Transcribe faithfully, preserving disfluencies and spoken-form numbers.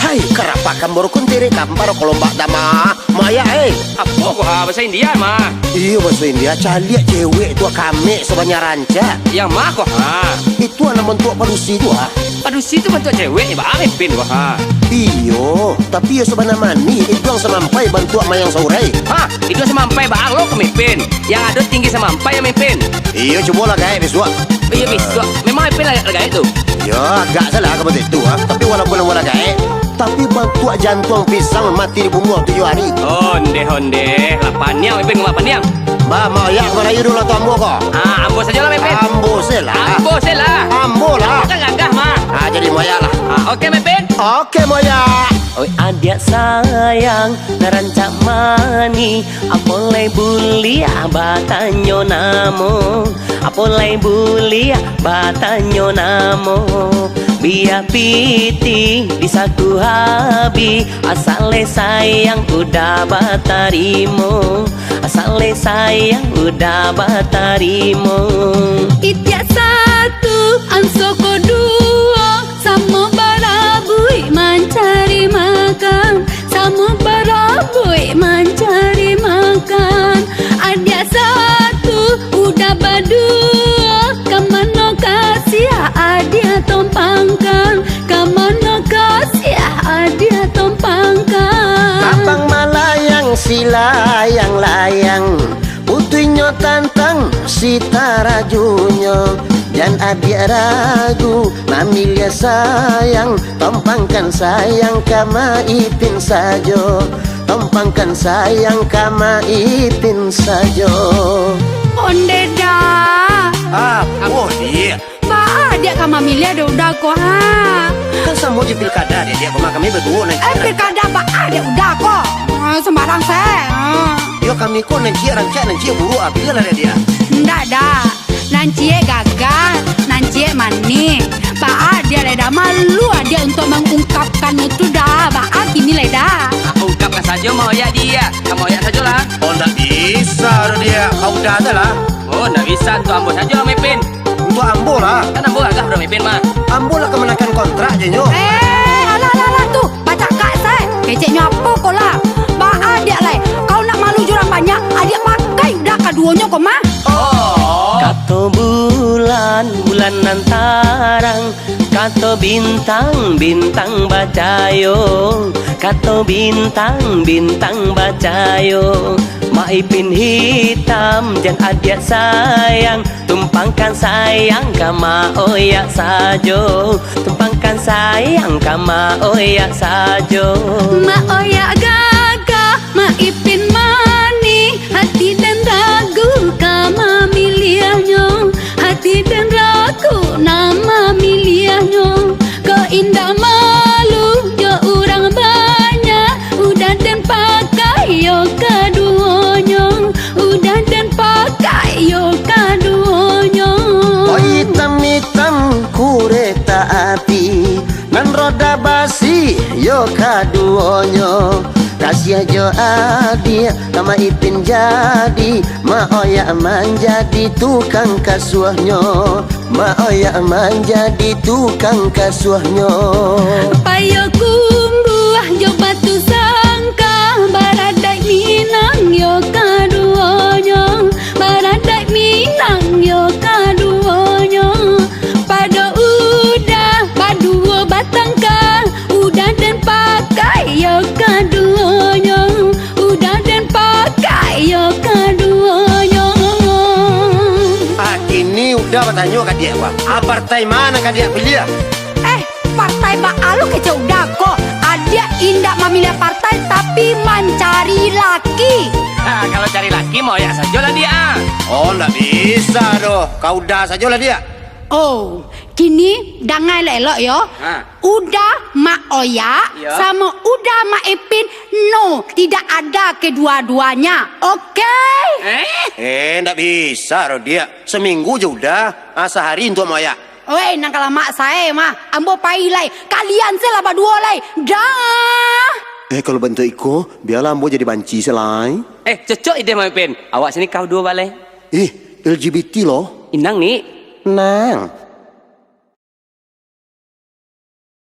Ai, karapakan baru kuntirik kampar kolombak dama. Maya, eh. Apo ko ha, baso India mah? Iyo, baso India. Caliak cewek tu kamek sabanyak rancak. Yang ma ko ha? Itu anak bantuak padusi tu ha. Padusi tu bantuak cewek, baa Mepin ko ha? Iyo, tapi iyo sabana manih, iduang samampai bantuak mayang saurai. Ha, iduang samampai baa lo ko Mepin? Yang ado tinggi samampai ya Mepin? Iyo, cubolah gaek bisuak. Iyo, bisuak. Memang Mepin lah gaek tu? Yo, agak salah kamu tu ha. Tapi walaupun awak lah gaek, tapi bantuak jantuang pisang mati dibunuah tujuah ari. Ondeh, ondeh. Lah paniang, Mepin, ngumah paniang. Ba, Mak Oyak ka marayu dulu tu ambo ko. Ah, ambo sajolah, Mepin. Ambo se lah. Ambo se lah. Ambo lah. Kan gagah, Mak. Ah, jadi Mak Oyak lah. Ah, oke, Mepin. Oke, Mak Oyak. Oi, adiak sayang, nan rancak manih, apo lai buliah batanyo namo? Apo lai buliah batanyo namo? Bia pitih di saku habih, asale sayang udah batarimo, asale sayang udah batarimo. Itiak satu, anso ko duo, samo barabuik mancari makan, samo barabuik mancari makan. Adiak satu udah baduo, ka mano kasiah adiak tompangkan, ka mano kasiah adiak tompangkan. Abang malayang silayang-layang, putuihnyo tantang si tarajunyo. Jan adiak ragu mamiliah sayang, tompangkan sayang ka Mak Ipin sajo, tompangkan sayang ka Mak Ipin sajo. Onde dah. Ah, oh, iya. Baa adiak ka mamiliah dek uda ko, ha? Kan samo jo pilkada, dek, dek, kama kami baduo nan Eh, ciek pilkada baa dek uda ko? Ah, sembarang se. Ah. Yo, kami ko nan ciek rancak, nan ciek buruak, ah, pilihlah dek, dek. Ndak, dak. Nan ciek gagah, nan ciek manih. Baa adiak lai dah, malu adiak untuak mangungkapkan itu dah. Baa kini lai dah. Ah, ungkapkan sajo, Mak Oyak, diak. Ka Mak Oyak sajolah. Oh, ndak bisa doh, diak. Ka uda sajolah. Oh, ndak bisa, untuak ambo sajo, Mepin. Untuak ambo lah. Kan ambo gagah, Bro Mepin mah. Ambo lah kamanakan kontrak je nyo. Eh, alah, alah, alah, tu. Bacakak sae. Keceknyo apo ko lah? Baa adiak lai? Kau nak malu jo urang banyak, adiak pakai uda kaduonyo ko mah. Oh. Kato bulan, bulan nan tarang, kato bintang, bintang bacayo, kato bintang, bintang bacayo. Mak Ipin hitam, jan adiak sayang, tumpangkan sayang ka Mak Oyak sajo, tumpangkan sayang ka Mak Oyak sajo. Mak Oyak gagah, Mak Ipin manih, hati den ragu ka mamiliahnyo, hati den ragu nak mamiliahnyo. Kok indak malu jo urang banyak, uda den pakai yo kaduonyo, uda den pakai yo kaduonyo. Oi, itam-itam kureta api, nan roda basi yo kaduonyo. Kasiah jo adiak, ka Mak Ipin jadi, Mak Oyak manjadi tukang kasuahnyo. Mak Oyak manjadi tukang kasuahnyo. Payo kumbuah jo batu sangka, baradaik Minang yo kaduonyo, baradaik Minang yo kaduonyo. Pado uda baduo batangka, uda den pakai yo kaduonyo, uda den pakai yo kaduonyo. Ah, kini uda batanyo ka diak, wah. Ah, partai ma nan ka diak piliah? Eh, partai baa lo kecek uda ko? Adiak indak mamiliah partai, tapi mancari laki. Ha, kalau cari laki, Mak Oyak sajolah diak, ah. Oh, ndak bisa doh. Ka uda sajolah diak. Oh, kini danga elok-elok yo. Ha. Uda, Mak Oyak, iyo, samo uda Mak Ipin, no, tidak ada kedua-duanya. Oke? Eh? Eh, ndak bisa doh, diak. Seminggu je uda, ah, sahari untuak Mak Oyak. Oi, nan kalamak sae mah. Ambo pai lai. Kalian se lah baduo lai. Dah. Eh, kalau bantuak iko, bialah ambo jadi banci se lai. Eh, cocok ide Mak Ipin. Awak sini kau duo baleh. Ih, L G B T lo. Inang ni. Nang.